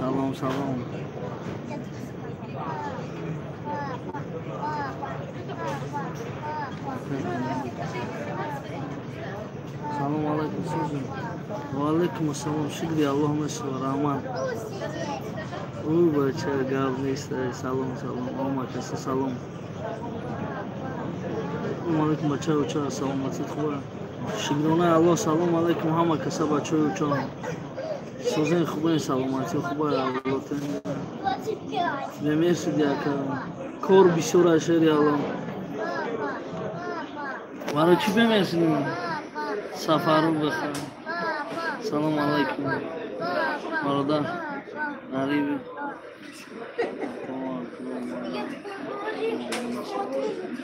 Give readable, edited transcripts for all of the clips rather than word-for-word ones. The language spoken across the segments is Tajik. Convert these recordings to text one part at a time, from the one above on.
Салом, салом. Салом алайкум, сузун. Ва алайкум ассалом. Шукри Аллоҳ месува раҳмат. Ӯ бача гап нест. Салом, салом. Ома каса салом. Салом алайкум бачаи уча, саломатит хуба. Шукронаи Аллоҳ, салом алайкум ҳама каса бачаи уча. Созен хубаи саломатӣ хубаи Аллоҳ. Бемерсиди ака. Кор бисёр ашери Аллоҳ. Барои чӣ бемерсиди? Сафару бихар. Салом алайкум. Бародар ғариби.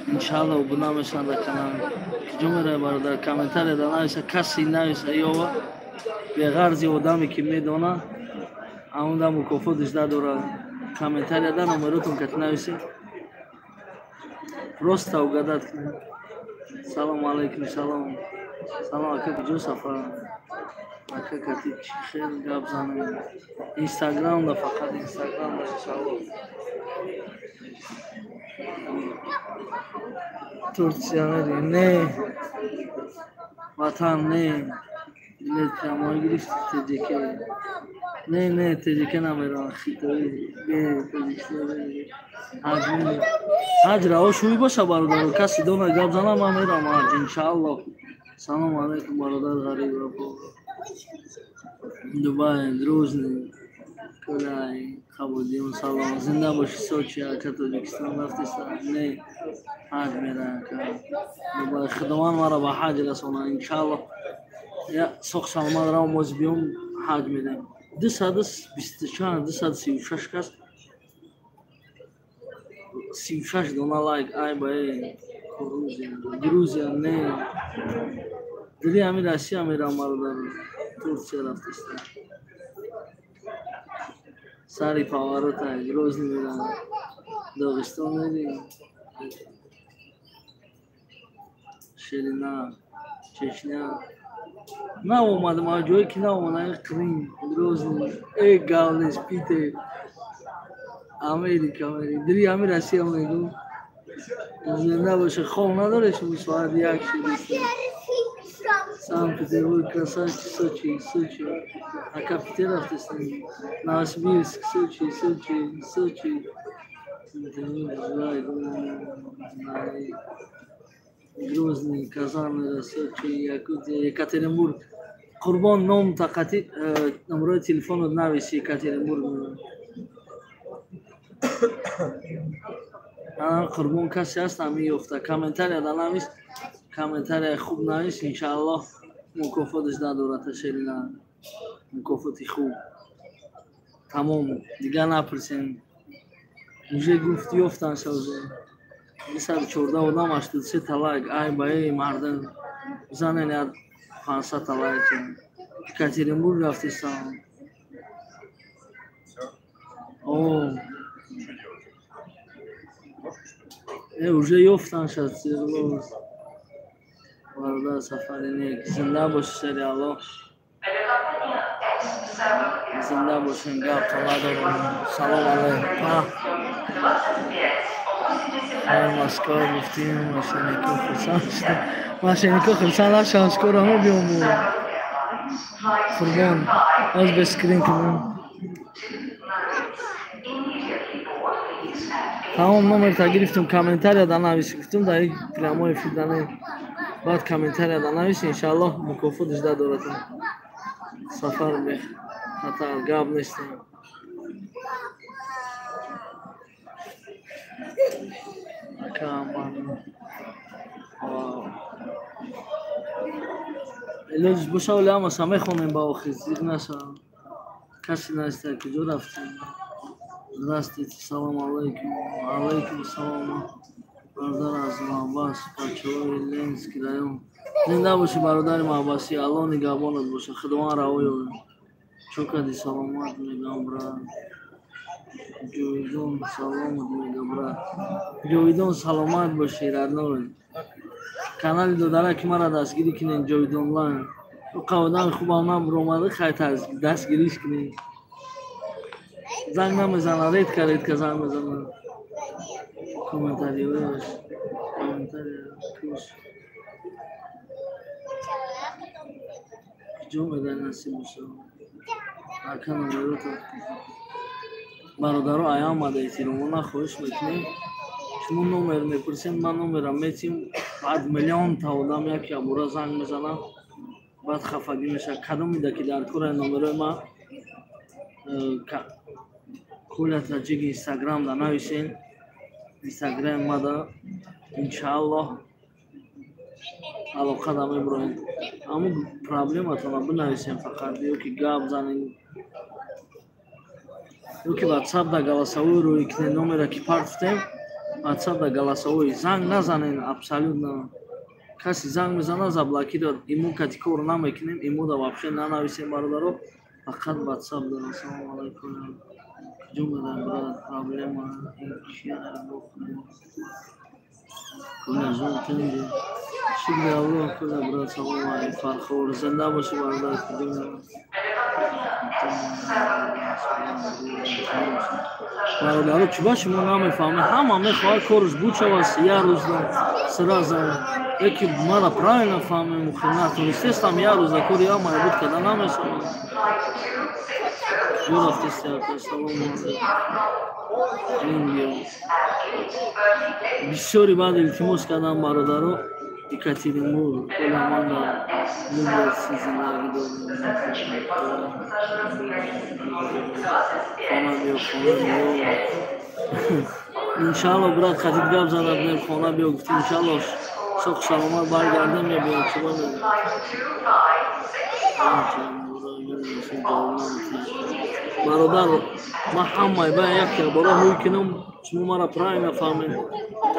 Иншалло обуна мешаванд дар канал. Куҷо меравӣ бародар? Комментария да нависа, касе нависа ёва. Беғарзи одаме ки медона, ҳамон да мукофотиш надорад. Комментария да номеротон кати нависе. Просто угадать кунед. Салом алайкум, салом. Салом ака, куҷо сафар? Ака кати чӣ хел гап занем? Инстаграм да, фақат Инстаграм да, иншалло. Турция мери? Не. Ватан не. Билет прямой гирифти ТЖК. Не, не, ТЖК намерам, хитои. Не, Тоҷикистон не. Ҳаҷ мери. Ҳаҷ раво шӯй боша бародаро, касе дона гап зана ман мерам ҳаҷ, иншаалло. Салом алайкум бародар ғариб рабо. Дубай, Грозный, Кулай, Қабудиён салом. Зинда боши Сочи, ака Тоҷикистон рафтиста? Не, ҳаҷ мерам ака. Дубай, Худованд маро ба ҳаҷ расона, иншаалло. Я соқ саломат равам боз биём ҳаҷ мерам. 224, 236 кас 36 дона лайк. Ай ба эй. Грузия, Грузия не. Дили ҳамин Россия мерам бародар. Турция рафтиста. Сари поворота Грозный мерам. Догистон мери. Ширина, Чечня. Наомадам, а ҷое ки наомадам, Крым, Грозный, э гавнес, Питер, Америка, Америка. Дили ҳамин Россия мегӯ. Зинда боша, хоб надореш соат як шудиста. Санкт-Петербург, красавчик, Сочи, Сочи. Ака Питер рафтиста. Новосибирск, Сочи, Сочи, Сочи. Грозный, Казан, Сочи, Якутия, Екатеринбург. Қурбон ном тақати номерои телефонот нависи Екатеринбург. Қурбон касе ҳаст ҳамин ёфта. Комментария да навис, комментария хуб навис, иншааллоҳ мукофотиш надорад шерина. Мукофоти хуб. Тамом, дигар напурсем. Уже гуфт ёфтан шавзе. 214 одам 83 та лайк. Ай ба эй мардум. Занен як 500 та лайк. Екатеринбург рафтистам. О. Уже ёфтан шад Свердловск. Бародар сафари нек. Зинда боши шери Аллоҳ. Зинда бошен гап надорам. Салом алайкум. Москва гуфтим, мошеннико хурсанд шудам. Мошеннико хурсанд нашаванд, скоро мо биём бо. Қурбон, аз бе скрин кунам. Тамом номерта гирифтум, комментария да навис, гуфтум дар як прямой эфир да не. Баъд комментария да навис, иншааллоҳ мукофотиш дадоратон. Сафар бех хатар гап нестем. Ака ман илоҷ боша оли ҳамаса мехонем ба охир, зиқ нашавам. Касе наиста куҷо рафтем? Здравствуйте, салом алейкум. Алейкум салом. Бародар аз Маҳбас, бачаҳои Ленинский район. Зинда бошӣ, бародари Маҳбасӣ, Аллоҳ нигаҳбонат боша, Худованд раво ёбад. Чо кардӣ, саломат мегӯям, брат. Ҷовидон саломат мега, брат. Ҷовидон, саломат бошӣ, родной. Канали додараки мара дастгирӣ кунед, Ҷовидон лайн. Одами хубам набуромада, хай дастгириш кунед. Занг намезана, редко редко занг мезана. Комментариҳояш, комментария туш. Куҷо медаи, насиб боша? Ака, номерота. Бародаро, аяомада эҳтиромона хоҳиш мекунем. Шумо номер мепурсем, ман номерам метим, баъд миллионта одам яке абура занг мезанам, баъд хафагӣ мешавад. Кадомида ки дар кораи номерои ман, Коля Таҷик Инстаграм да нависен, Инстаграм мада, иншааллоҳ, алоқа да мебуроем. Аммо проблематона бинависем фақат, ё ки гап занем, ё ки Ватсап да голосовой рӯй кунем, номера ки партуфтем, Ватсап да голосовой, занг назанен абсолютно. Каси занг мезана, заблокировать. Имо кати кор намекунем, имо да вообще нанависем, бародаро, фақат Ватсап да. Ассалому алайкум. Куҷо медаем, брат? Проблема ин чия? Коля ҷон, тенди. Шукри Аллоҳ, Коля брат, салом алайкум. Фархор, зинда бошӣ, бародар, куҷо? Бародаро, чӣ ба шумо намефаҳмед? Ҳама мехоҳад корш буд шавад як рӯзда сразу. Яки мара правильно фаҳмем, натонистестам, як рӯза кори ҳамаро буд карда намешавад. Куҷо рафтести, ака? Салому алайкум. Бисёри баъд илтимос кардам, бародаро. Екатеринбург, Коля, ман дар Люберцы зиндагӣ дорам. Хона биё, хона биё. Иншаалло, брат, хатид гап зада будем, хона биё гуфтем, иншаалло, соқ саломат баргардем, мебиём, чиба мегӯям. Бародар, ман ҳамаи ба як бора ҳуй кунам, шумо мара правильно фаҳмед.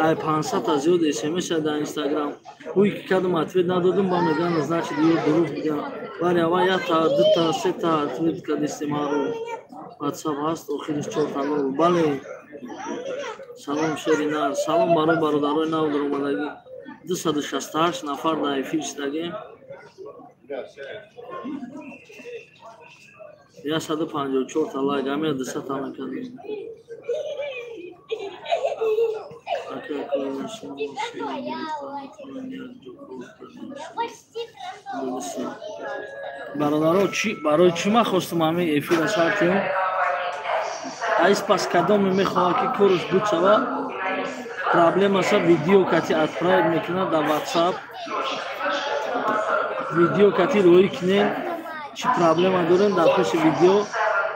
Ай 500-та зиёд смс дар Инстаграм. Ҳуй ки кардам, ответ надодам, ба мегӯянд, значит, ё дурӯғ мегӯянд. Вале аввал якта, дута, сета ответ кардистем ҳар. Ватсап ҳаст, охириш чорта нол. Бале. Салом, шери нар. Салом барои бародарои нав даромадагӣ. 268 нафар дар эфир шудагем. 154 та лайк, ҳамия 200-та мекардем. Ака, шумо бародаро, барои чӣ ман хостум ҳамин эфира сар кунем? Айс пас кадоме мехоҳад ки корш буд шавад, проблемаша видео кати отправить мекунад дар Ватсап. Видео кати роӣ кунем, чӣ проблема дорем дар пеши видео.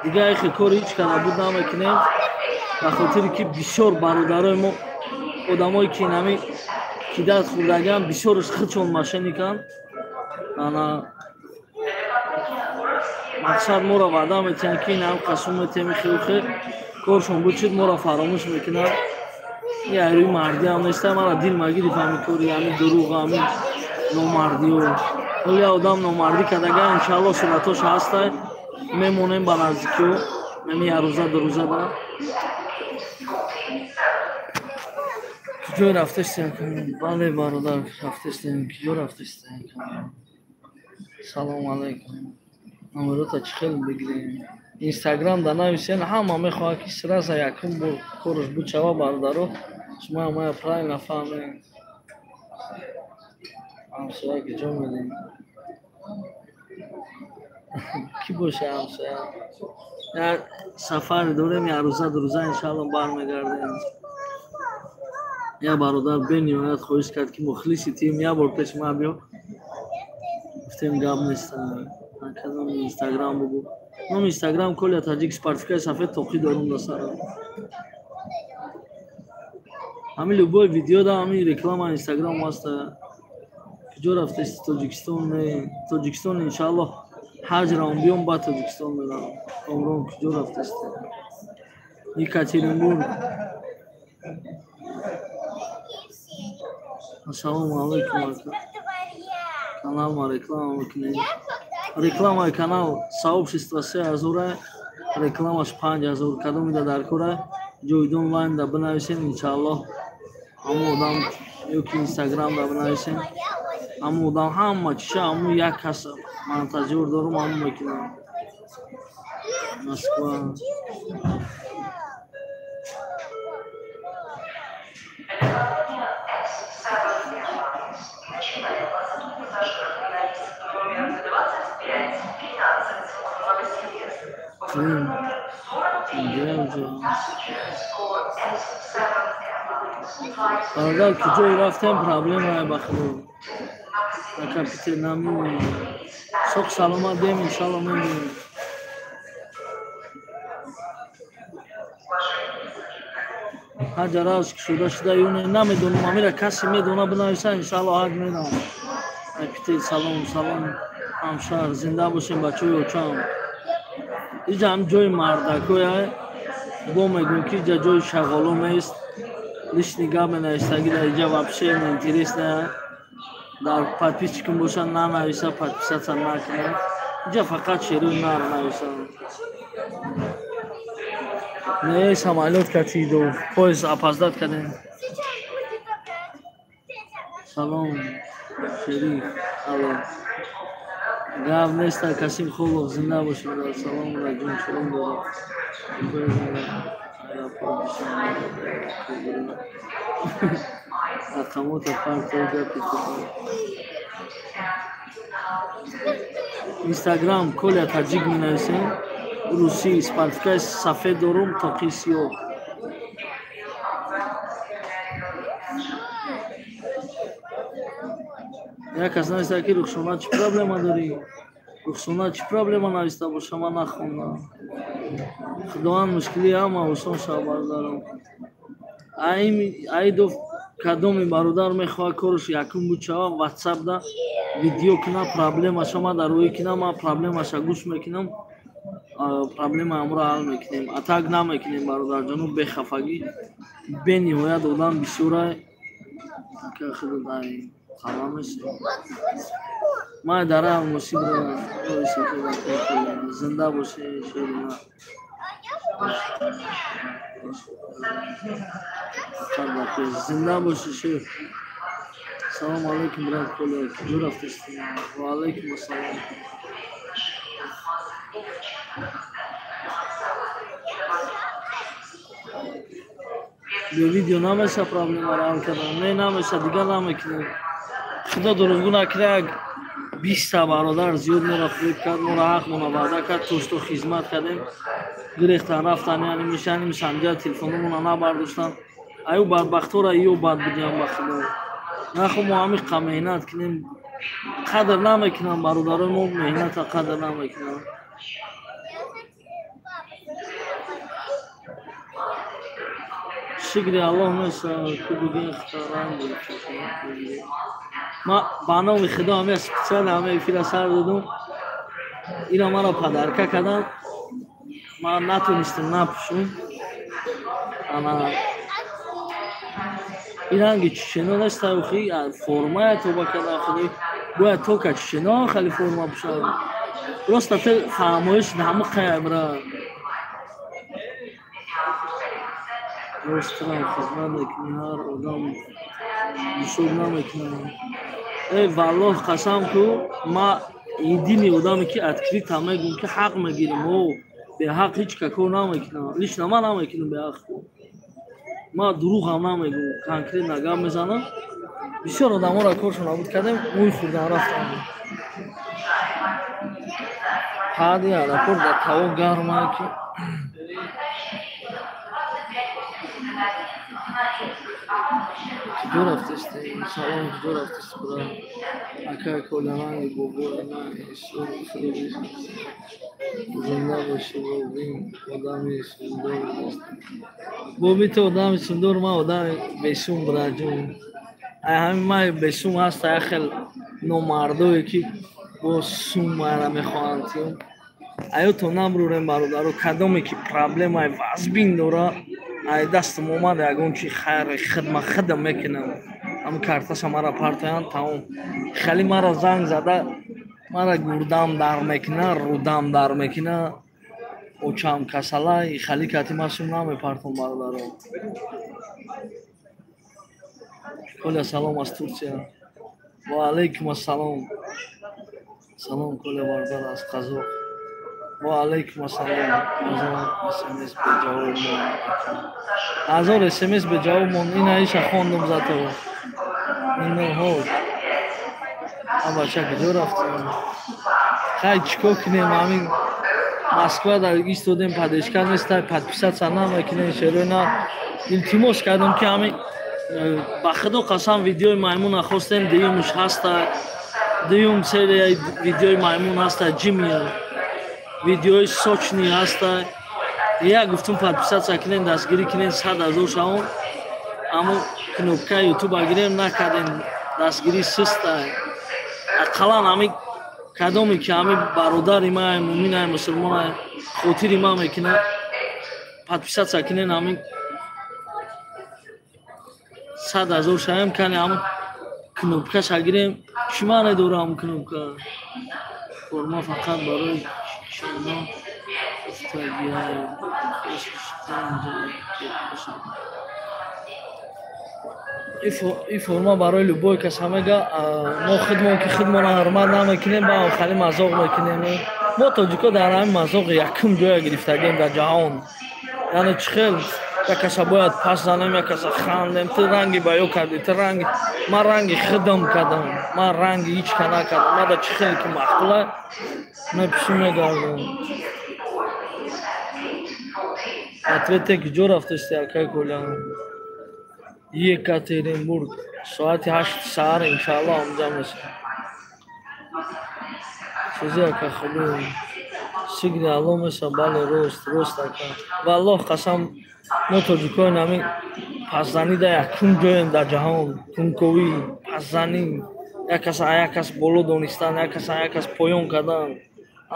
Дигар ихе кори ҳеҷ кара буд намекунем, ба хотире ки бисёр бародарои мо, одамое ки инами кидат хӯрдагиам, бисёрш худшон мошенниканд. Ана мақсад моро ваъда метиҳанд, ки инам қасум метиҳем, хеухе коршон буд шуд, моро фаромӯш мекунанд. Ин рӯи мардиам неста, мара дил магириф ҳами кори, ҳами дурӯғ, ҳами номардиё. Ҳоли одам номардӣ кардага, иншаалло, суратош ҳастай, мемонем ба наздикиё, ами як рӯза, 2 рӯза да. Куҷо рафтестем? Бале, бародар, рафтестем. Куҷо рафтестем? Салому алайкум. Номерота чӣ хел бигирем? Инстаграм да нависен. Ҳама мехоҳад ки сразу якум бор корш буд шава. Бародаро, шумо ҳамая правильно фаҳмем. Ҳамсоя куҷо медем? Кӣ боша ҳамсоя? Як сафаре дорем, як рӯза, 2 рӯза, иншаалло, бармегардем. Як бародар бениҳоят хоҳиш кард, ки мухлиси тим, як бор пеши ман биё. Гуфтем, гап нест. Кадом Инстаграм бугу? Номи Инстаграм Коля Таҷик, спортивкаи сафед, тоқӣ дорум да сарам. Ҳамин любой видео да ҳамин реклама Инстаграм ҳаста. Куҷо рафтести? Тоҷикистон не, Тоҷикистон, иншаалло, ҳаҷ равам, биём, баъд Тоҷикистон меравам. Комрон, куҷо рафтести? Екатеринбург. Ассалому алайкум. Канал ма реклама мекунем. Рекламаи канал сообщество 3000, рекламаш 5000. Кадомида дар кора ҷойдон лайн да бинависен, иншааллоҳ. Ҳамун одам ёки инстаграм да бинависен. Ҳамун одам ҳама чиша, ҳамун як кас монтажёр дорум, ҳамун мекунам. Москва. Крым. Бародар, куҷое рафтем, проблемае ба худо. Ака Питер намеоем. Соқ саломат бем, иншалло мебинем. Ҳаҷ араз кушода шуда ё не, намедонам. Амира касе медона, бинависа, иншалло ҳаҷ мерам. Питер, салом, салом, ҳамшаҳр, зинда бошем, бачаҳои очам. Иҷа ҳам ҷои мардакоя, бо мегӯм ки иҷа ҷои шағоло нест. Лишний гап менависагӣ дар иҷа вообще неинтересная. Дар подписчикам боша, нанависа, подписаться накунад. Иҷа фақат шерои нар нависанд. Не, самолёт катиду поезд опоздать кардем. Салом, шериф. Алло. Гап неста, Касим Холов, зинда бошед. Салом, раҷон, салом дорад. Рақамота партов гапи. Инстаграм Коля Таҷик менависем. Русӣ спортивкаи сафед дорум, тоқи сиёҳ. Як кас нависта ки Рухшона, чӣ проблема дорӣ? Рухшона, чӣ проблема нависта боша, ман нахондам. Худованд мушкили ҳама осон шава, бародарам. Аидов, кадоми бародар мехоҳад кораш якум буд шава, ватсап да видео куна, проблемаша ма дар рӯи кунам, ман проблемаша гӯш мекунам, проблема амро ҳал мекунем. А так намекунем, бародарҷону, бехафагӣ. Бениҳоят одам бисёра. Ака худодай қаламеш. Ман дара мусибра зинда бошӣ, шерина. Зинда бошӣ, шер. Салом алейкум, брат Коля. Куҷо рафтести? Ва алейкум ассалом. Бо видео намеша проблемаро ҳал кардан? Не, намеша, дигар намекунем. Худо дурӯғгӯ накунад, як 20-та бародар зиёд моро фиреб кард, моро ҳақмона ваъда кард, то хизмат кардем, гирехтан рафтан, яъне мешаним санҷа телефономона набардоштан. Аю бадбахтора ё бад будиям, ба худо. Нахо мо ҳамиқа меҳнат кунем, қадр намекунам, бародарои мо меҳната қадр намекунам. Шукри Аллоҳ нест, ку бугин хатарам. Ма ба номи Худо ҳамя специально ҳама эфира сар додум. Ира маро подарка кардам. Ман натонистам напӯшум. Ана ин ранги чечено нест, охи формая тоба карда, худо бояд тока чечено хали форма пӯшад. Просто те фаҳмоиш ҳама қая бра. Рострам хизмат мекунӣ, ҳар одам ҳисоб намекунам. Э, валлоҳ қасам ку, ма единый одаме ки открыто мегӯм ки ҳақ мегирам, о беҳақ ҳеҷ ка кор намекунам. Лично ман намекунам беҳақ. Ма дурӯғам намегӯм, конкретно гап мезанам. Бисёр одаморо коршон набуд кардем, мӯй хӯрдан рафтам. Ҳади аэропорт дар таво гармае ки куҷо рафтести? Салом, куҷо рафтести, худо? Ака Колянанги бобои ман зинда бошӣ, бобин одами сундор. Боби ту одами сундор, ман одами бесум, браҷон. Ай ҳамин ман бесум ҳаста, як хел номардое ки бо сум мара мехоҳанд тиём. Аёто набрурем, бародаро, кадоме ки проблемаи вазбин дора, ай дастам омад, ягон чи хайри хидма хидм мекунам. Ҳам карташа мара партоянд, тамом. Хеле мара занг зада, мара гурдам дар мекуна, рудам дар мекуна, очам касалай, хали кати ма сум намепартом, бародаро. Коля, салом аз Турсия. Ва алайкум ассалом. Салом, Коля бародар, аз Қазоқ. Ва алайкум ассалом. Ҳазор смс беҷавоб мон. Ҳазор смс беҷавоб мон. Ина иша хондум зато. Иноҳо. А бача куҷо рафтем? Хай, чӣ кор кунем? Ҳамин Москва дар истодем, поддержка нестай, подписаться намекунем, шерои на. Илтимос кардам, ки ҳамин ба худо қасам, видеои маймуна хостем, дуюмш ҳаста, дуюм серияи видеои маймун ҳаста, ҷимия видеои сочный ҳаста. Як гуфтум, подписаться кунем, дастгирӣ кунем, 100 000 шавон, аммо кнопкаи ютуба гирем, накардем, дастгирӣ суста. Ақаллан ҳамин кадоме ки ҳамин бародари май, муъминай, мусулмонай, хотири ман мекунад, подписаться кунен, ҳамин 100 000 шавем, кане ҳамин кнопкаша гирем. Чӣ маъне дора ҳамин кнопка? Форма фақат барои чино гуфтагиай. Ин форма барои любой кас ҳамега. Мо худмон ки худмонро ҳурмат намекунем, ба хали мазоқ мекунем. Мо тоҷико дар ҳамин мазоқ якум ҷоя гирифтагем дар ҷаҳон. Яъне чӣ хел як каса бояд пас занем, як каса хандем. Ту ранги баё кардӣ, ту ранги ман, ранги худам кардам, ман ранги ҳеҷ ка накардам. Мада чӣ хеле ки маъқула, мепишим, мегардам. Ответе, куҷо рафтасти, акай Коля? Екатеринбург, соати 8 саҳар, иншаалло, ҳамҷа мешавам. Чизи, ака, хубӣ, шукри Алло меша. Бале, рост, рост, ака. Валлоҳ қасам, мо тоҷикои ҳамин пасзанида якум ҷоем дар ҷаҳон. Кунковӣ, пасзанӣ, як кас як кас боло донистан, як кас як кас поён кардан,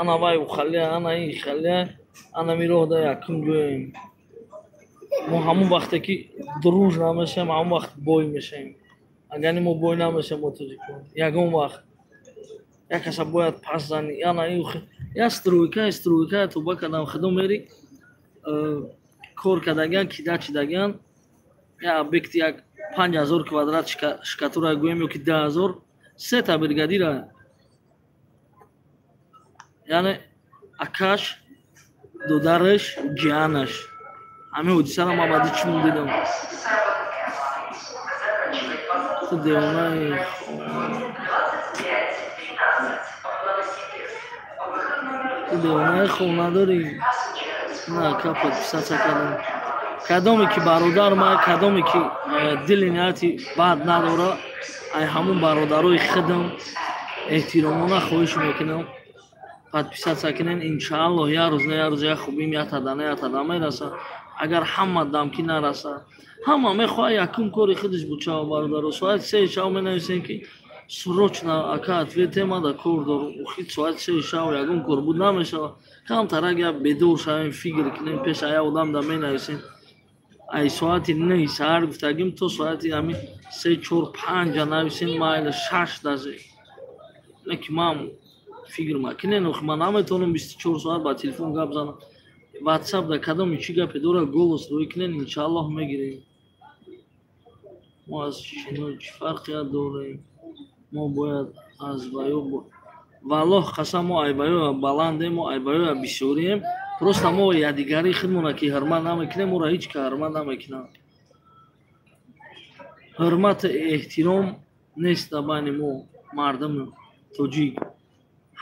ана вай ухалия, ана ин халия, ана ми роҳ да якум ҷоем мо. Ҳамон вақте ки дружно мешавем, ҳамон вақт бой мешавем. Агар мо бой намешавем, мо тоҷикон ягон вақт як каса бояд пас занӣ, ана я стройка, стройка туба кардам, худо мери кор кардагиан, кида чидагиан, я объекти як 5000 квадрат шкатура гӯем ё ки 10 000, сета бригадира, яъне акаш, додараш, ҷианаш. Ҳамин ҳодисаро ман баъди чӣ дидам. Ту девонаи, ту девонаи, хоб надорӣ. На, ка подписаться кардам. Кадоме ки бародар ма, кадоме ки дили нияти бад надора, ай ҳамун бародарои худам эҳтиромона хоҳиш мекунам, подписаться кунен. Иншааллоҳ, як рӯз на як рӯз як хубим ятада на ятада мераса. Агар ҳама дамкӣ нараса, ҳама мехоҳад якум кори худаш бучава. Бародаро, соати 3 шав менависем, ки срочно, ака, ответе, мада кор дорум. Охи, соати 3 шав ягон кор буд намешава. Камтарак як бедор шавем, фикр кунем, пеш ая одам да менависем. Ай соати 9 саҳар гуфтагим, то соати ҳамин се, чор, панҷа нависем, майла, шаш даже. Не ки ман фикр макунен, охи ман наметавонам 24 соат ба телефон гап занам. Ватсап да кадоми чӣ гапе дора, голос рӯй кунен, иншааллоҳ, мегирем. Мо аз чино чӣ фарқият дорем? Мо бояд аз ваё, валлоҳ қасам, мо айбаё баландем, мо айбаё бисёрием. Просто мо якдигари худмона ки ҳурмат намекунем, моро ҳеҷ ка ҳурмат намекунад. Ҳурмату эҳтиром нест дар байни мо, мардуми тоҷик.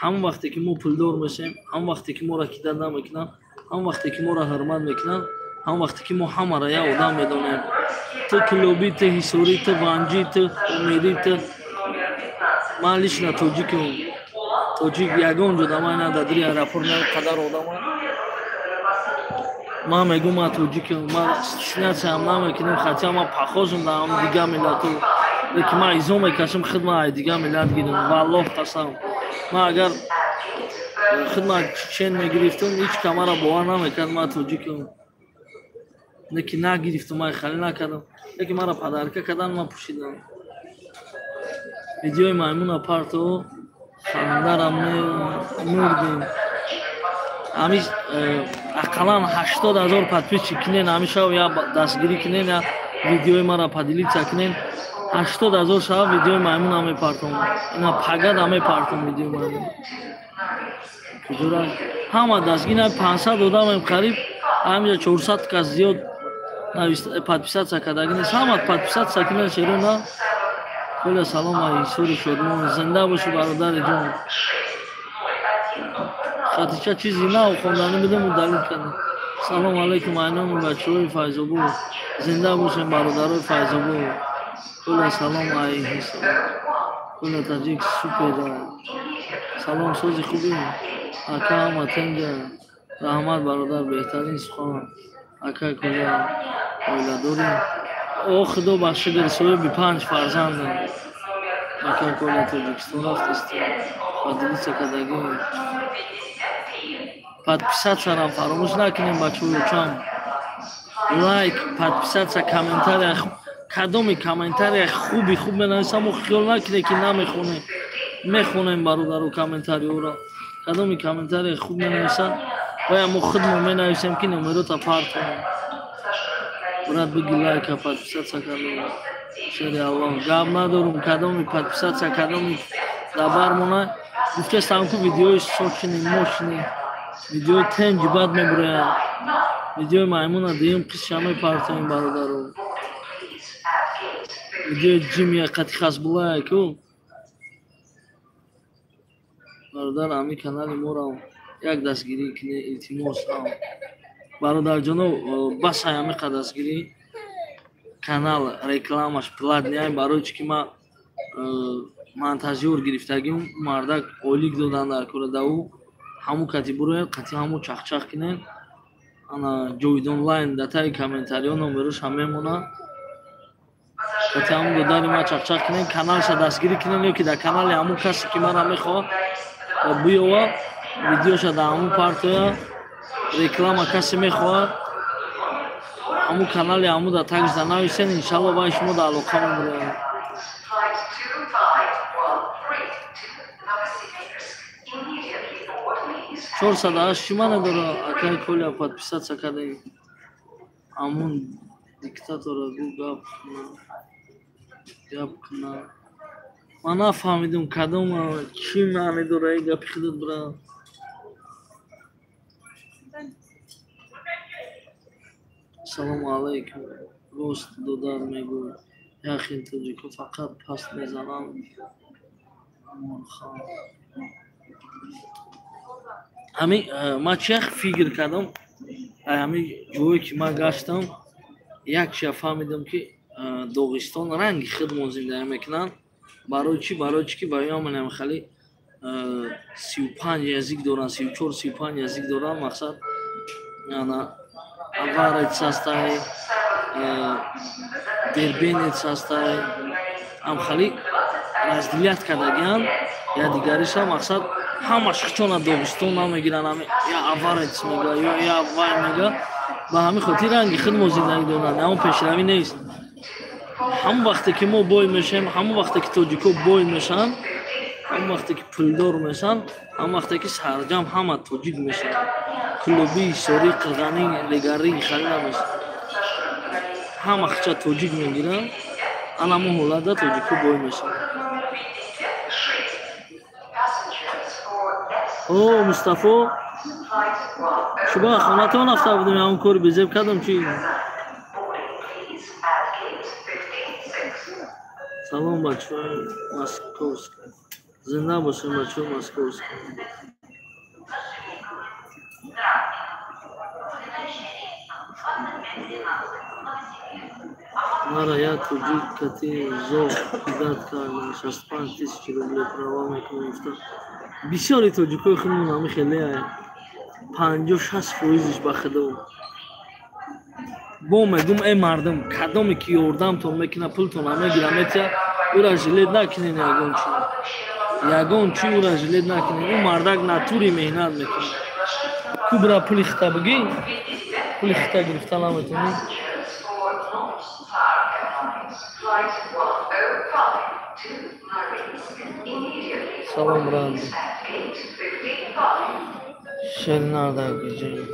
Ҳамон вақте ки мо пулдор мешавем, ҳамон вақте ки моро кидат намекунанд, ҳамон вақте ки моро ҳурмат мекунанд, ҳамон вақте ки мо ҳамаро як одам медонем. Ту кӯлобӣ, ту ҳисорӣ, ту ванҷӣ, ту умедӣ, ту ман лично тоҷикам. Тоҷик ягон ҷо дамай на дар аэропорт на қадар одама. Ман мегӯм, ман тоҷикам, ман стесняться ам намекунам, хотя ман похожам на ҳам дигар миллату, лекин ман изо мекашам худ ман ай дигар миллат гирам. Валлоҳ қасам, ман агар Худ ман чечен мегирифтам, ҳеҷ камара бовар намекард, ман тоҷикам. Не ки нагирифтам, ман хали накардам. Леки мара подарка кардан, ман пӯшидам. Видеои маймуна парто хандарам мурдем. Ҳами ақаллан 80 000 подписчик кинен, ҳами шав я дастгирӣ кинен, я видеои мара поделиться кинен. 80 000 шава видеои маймуна мепартом. Ина пагада мепартом видеои маймун. Куҷора ҳама дастгир, 500 одамем қариб, ҳамиҷа 400 кас зиёд подписаться кардаги нест. Ҳама подписаться кинен шерона. Коля салом ай сури шодмон, зинда бошӣ бародари ҷон. Хатича чизи нав хонданӣ будем, удалить кардем. Салом алейкум айноми бачаҳои Файзобод, зинда бошем бародарои Файзобод. Коля салом ай Коля таҷик супер. Салом сози хубӣ ака, ҳама тенҷа. Раҳмат бародар, беҳтарин сухан. Ака Коля оиладорӣ? О худо ба шукр, соҳиби 5 фарзандам. Ака Коля Тоҷикистон рафтест, поделиться кардагӣ. Подписаться-рам фаромӯш накунем бачаҳо, чам лайк, подписаться, комментария. Кадоми комментария хуби хуб менависам, мо хиёл накунем ки намехонем. Мехонем бародаро комментариҳоро. Кадоми комментария хуб менависад, вая мо худмо менависем ки номерота партонем. Брат, биги лайка, подписаться кардем. Шери Аллоҳ, гап надорум, кадоми подписаться, кадоми дабар мона. Гуфтестам ку видеои сочный, мощный, видеои тенҷи бад мебурояд. Видеои маймуна дуюм қисша мепартоем бародаро. Видеои ҷимия қати хасбулая ку. Бародар, ами канали моро як дастгирӣ кунед, илтимос. Бародарҷоно, бас ай амиқа дастгирӣ. Канал рекламаш платный, барои чӣ ки ман монтажёр гирифтагим, мардак ойлик додан дар кора да ӯ ҳамун кати бурояд, қати ҳамун чахчах кинед. Ана ҷовид онлайн да таги комментариҳо номероша мемонад. Қати ҳамун додари ман чахчах кинед, каналша дастгирӣ кинед, ё ки дар канали ҳамун касе ки мара мехоҳад биёва, видеоша дар ҳамун партоя. Реклама касе мехоҳад, ҳамун канали ҳамун дар тагшда нависен, иншалло вай шумо дар алоқа мебурояд. 408 чӣ маъне дора? Акай Коля подписаться кардем. Ҳамун диктатора гу гап гап куна. Ман нафаҳмидум кадом чӣ маъне дора ин гапи худат, брат. Салому алайкум. Рост додар мегӯй. Яхин тоҷико фақат паст мезананд. Морхан. Ҳами ман чи як фикр кардам, ҳами ҷое ки ман гаштам, як чия фаҳмидам ки Доғистон ранги худмон зиндагӣ мекунанд. Барои чӣ? Барои чӣ ки баёманам хеле 35 язык доранд, 34, 35 язык доранд. Мақсад ана аварец ҳастай, дербенец ҳастай, ам хеле разделять кардагианд якдигариша. Мақсад ҳамаш хичона Доғистон намегиранд, я аварец мега, ё я вай мега. Ба ҳамин хотир ранги худмо зиндагӣ доранд, ҳамон пешравӣ нест. Ҳамон вақте ки мо бой мешавем, ҳамон вақте ки тоҷико бой мешаванд, ҳамон вақте ки пулдор мешаванд, ҳамон вақте ки сарҷам ҳама тоҷик мешаванд. Клуби, ҳисорӣ, қирғанӣ, легарӣ хали намешаванд. Ҳама хича тоҷик мегиранд, ана ҳамон ҳолатда тоҷико бой мешаванд. О, Мустафо, шумо хонатон рафта будем, ҳамон кори безеб кардам чи? Салом бачаҳои Московска. Зинда бошем бачаҳои Московска. Мара як тоҷик кати зоғ кидат кардам, 65 тысячи рублей права мекунам гуфта. Бисёри тоҷикои худмон ҳами хеле 50-60 фоизиш ба худо. Бо мегум, эй мардум, кадоме ки ёрдамтон мекунад, пултон мегира, метия, ӯра жалеть накунед ягон чи. Ягон чи ӯра жилет накунед. Ӯ мардак натури меҳнат мекунад. Кубра пули хита бигӣ, пули хита гирифта наметавонӣ. Салом брат. Шеринар дар ҷой.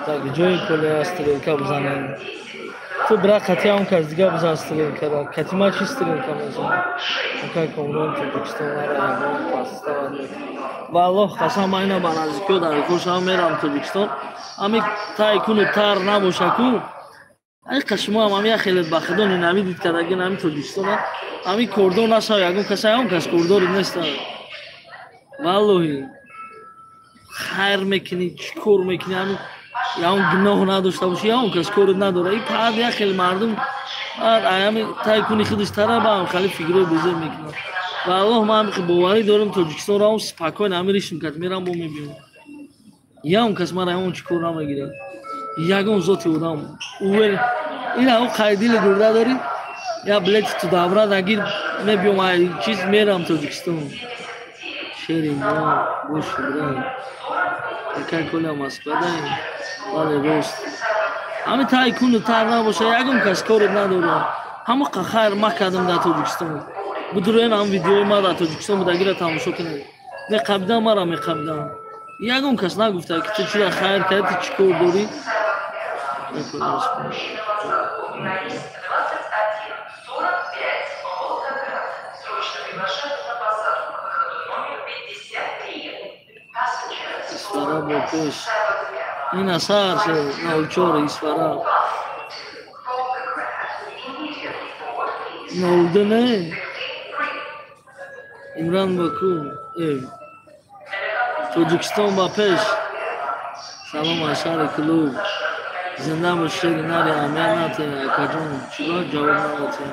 Так ҷои коля стрелка бизанем. Ту бира кати он кас дига бизан стрелкара. Кати ма чи стрелка мезанам? Акай Комрон Тоҷикистон ара ягон паставад мекунад. Валлоҳ қасам ман ина ба наздикиҳо дар курсам мерам Тоҷикистон. Ами тай куну тар набоша ку. Ай шумо ҳам ами хеле ба худо ненавидид кардаги ами Тоҷикистона. Ами кордор нашав ягон кас, ягон кас кордор нест. Валлоҳи хайр мекунӣ, чӣ кор мекунӣ, ами ягон гуноҳ надошта бошӣ, ягон кас корот надора. И фақат як хеле мардум ами тай куни худаш тараба ам хали фикрҳои безеб мекунад. Валлоҳ ман боварӣ дорам Тоҷикистон равам спокойно ами ришм кат мерам бо мебинам. Ягон кас мара ягон чӣ кор намегирад. Ягон зоти одам. Увер ина о қайдили гурда дорӣ? Я билети ту давра нагир мебиём ай чиз мерам Тоҷикистон. Шери мо боши брат. Акай Коля Москва даем. Бале рост. Ами тай куну тар набоша ягон кас корот надора. Ҳама хайр макардам дар Тоҷикистон. Будуроен ҳам видеои ма дар Тоҷикистон будагира тамошо кунед. Меқабидам мара меқабидам. Ягон кас нагуфта ки ту чира хайр кардӣ, ту чӣ кор дорӣ? Исфара бо пеш. Ин асар шуд 04 Исфара. 02 не? Имран Баку. Тоҷикистон ба пеш. Салом аз шаҳри Клуб. Зинда бош шери нари аҳамият натиҳ акаҷон. Чиро ҷавоб надодӣ?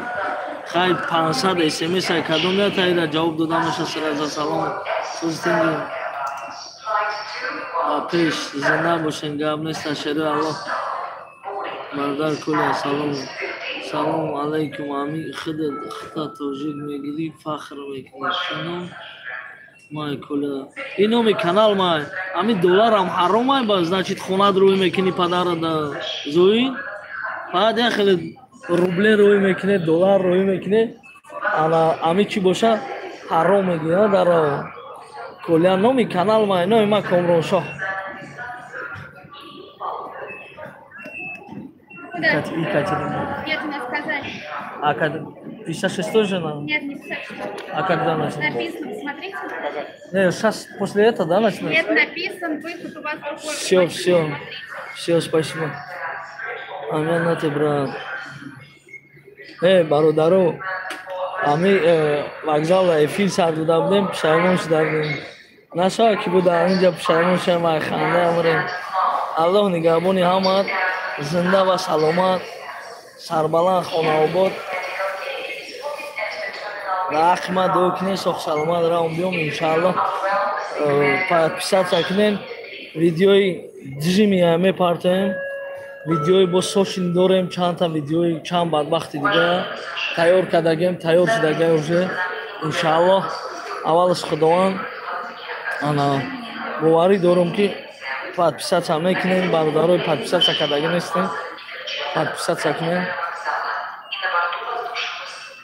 Хай 500 смс ай кадом ятаира ҷавоб дода меша сразу салом. Сӯзтинги. Ба пеш зинда бошен гап нест шери Аллоҳ. Бардар Коля салом. Салом алайкум ами худат хита тоҷик мегирӣ фахр мекунӣ. Чӣ ном? Май Коля. Ин номи канал май. Ами долларам ҳаром ай ба значит хонат рӯй мекунӣ падарада зӯй. Фақат як хеле рубле рӯй мекунӣ, доллар рӯй мекунӣ. Ана ами чӣ боша ҳаром мегирад дар Коля номи канал май, номи ма Комроншоҳ. Екатерина. Нет, у нас Казань. А когда? 56-й же нам? Нет, не 56-й. А когда начнется? Написано, смотрите. Нет, сейчас после этого, да, начнется? Нет, написан, выход у вас другой. Все, все. Все, спасибо. Амин на ты, брат. Эй, бародару, ами вокзал эфир сар дода будем, пушаймон шуда будем. Нашава ки буда инҷа пушаймон шавем, ай ханда амрем. Аллоҳ нигаҳбони ҳамаат, зинда ва саломат, сарбаланд хонаобод. Ва ҳаққи ман дуо кунед, соҳ саломат равм биём иншааллоҳ. Подписаться кунед, видеои джимия мепартоем, видеои бо сошин дорем, чандта видеои чанд бадбахти дига тайёр кардагем, тайёр шудагем уже иншааллоҳ. Аввалаш Худованд ана боварӣ дорам ки подписаться мекунем, бародарои подписаться кардаги нестем, подписаться кунем.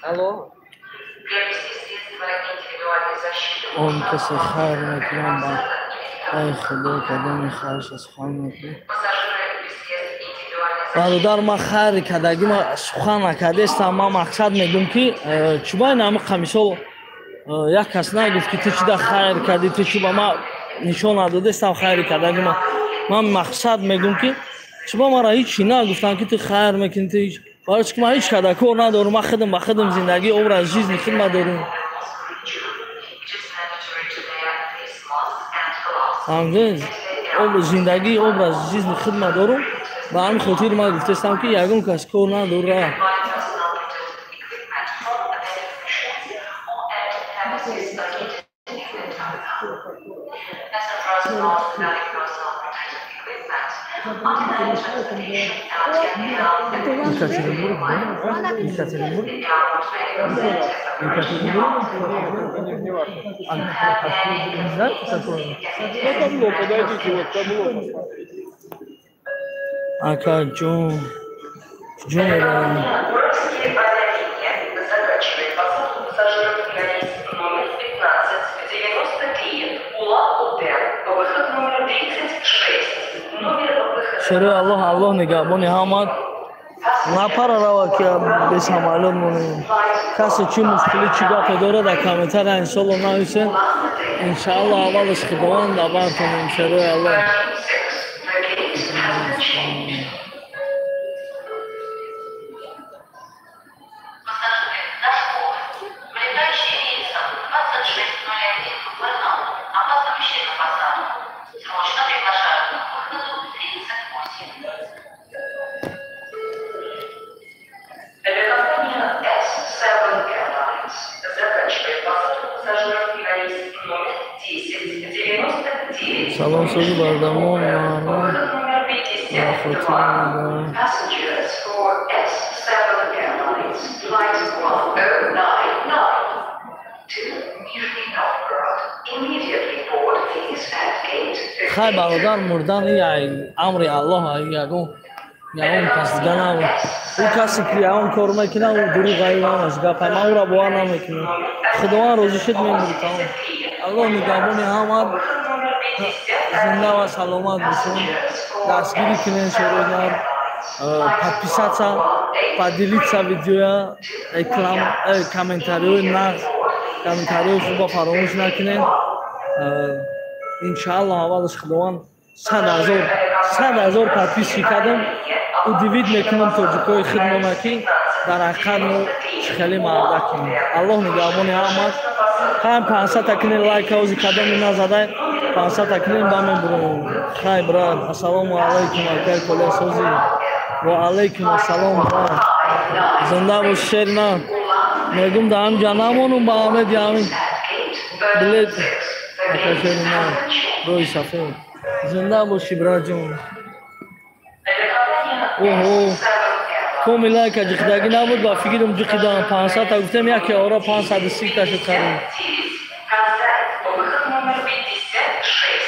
Алло. Он касе хайр мекунам ба ай Худо кадоми хайрша сухан мекунам. Бародар ман хайри кардаги ма сухан накардестам, ман мақсад мегӯм ки чӯба ин ҳами қамисол як кас нагуфт ки ту чӣ да хайр кардӣ, ту чӣ ба ман нишон надодестам хайри кардаги ма. Ман мақсад мегӯм ки чӯба мара ҳеҷ нагуфтам ки ту хайр мекунӣ, ту ҳеҷ. Барои чӣ ки ман ҳеҷ када кор надорам, ман худам ба худам зиндагӣ, образ жизни худма дорам. Фаҳмидед? Зиндагӣ, образ жизни худма дорам. Ба ҳамин хотир ман гуфтестам ки ягон кас кор надора. Екатеринбург, да? Екатеринбург? Екатеринбург? А, не знаете такое? На табло подойдите, вот табло посмотрите. Ака ҷон, ҷон эрон. Уральские авиалинии заканчивает посадку пассажиров на рейс номер 1593 Улан-Удэ, выход номер 36, номер выхода. Шерои Аллоҳ, Аллоҳ нигаҳбони ҳамад. Напара рава, ки бе самолёт монем. Касе чӣ мушкилӣ, чӣ гапе дорад, дар комментария иншолло нависен. Иншаалло, аввалаш Худованд дар бартонем, шерои Аллоҳ. The gate has been changed. Пассажиры Дашков, вылетающий рейсом 2601 в Барнаул, опаздывающие на посадку, срочно приглашают к выходу 38. Авиакомпания S7 Airlines заканчивает посадку пассажиров на рейс номер 1099. Салом, сози бардамон маром. Выход номер 52. Passengers for S7 Airlines Flight 1099 to Nizhny Novgorod. Immediately board, please, at gate Хай, 52. бародар, мурдан амри Аллоҳ, ягон ягон кас дига набуд. Ӯ касе ки ягон кор мекунад, ӯ дурӯғ, аю ҳамаш гапа. Ман ӯра бовар намекунам. Худованд розӣ шуд, мемурӣ, тамом. Аллоҳ нигаҳбони ҳамад, зинда ва саломат бошон. Дастгирӣ кунен, шеродар, подписаться, поделиться видеоя, эклам, комментариҳои нағз, комментариҳои хуба фаромӯш накунен. Иншаалло, аввалаш Худованд, 100 000, 100 000 подписчик кардам, удивить мекунам тоҷикои худмона, ки дар ҳақиқат мо чӣ хеле мардакем. Аллоҳ нигаҳбони ҳамад. Хай, 500-та кунен лайк, ози кадоми назадай, 500-та кунен, ба мебурем. Хай, брат, ассалому алайкум, акай Колясози. Ва алайкум ассалом, брат, зинда бош, шер на мегум, да ҳамҷа намонум, ба ҳамеди ҳамин билет. Ака шери на рӯи сафед, зинда бошӣ, братҷон. Оҳо, коми лайка ҷиқидагӣ набуд, ба фикрум ҷиқидан. 500-та гуфтем, яке ора 530-та шуд қариб. Выход номер 56.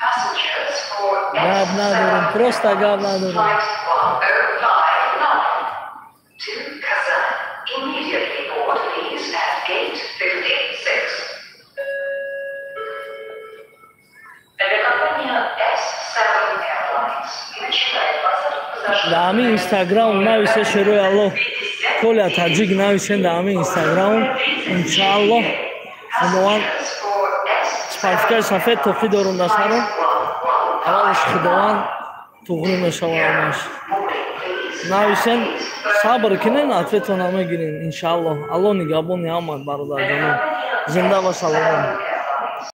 Passengers for Гап надорем, просто гап надорем. Flight 1059 to Kazan. Immediately board, please, at gate 56. Авиакомпания S7 Airlines начинает посадку пассажиров. Дар ҳамин Инстаграм нависе, шерои Аллоҳ, Коля Таҷик нависен дар ҳамин Инстаграм. Иншааллоҳ, Худованд, спарфикаи сафед тоқӣ дорум дар сарам. Аввалаш Худованд туғрӣ мешавад ҳамаш. Нависен, сабр кунен, ответона мегирен, иншааллоҳ. Аллоҳ нигаҳбони ҳамад, бародарҷонон, зинда ва саломат.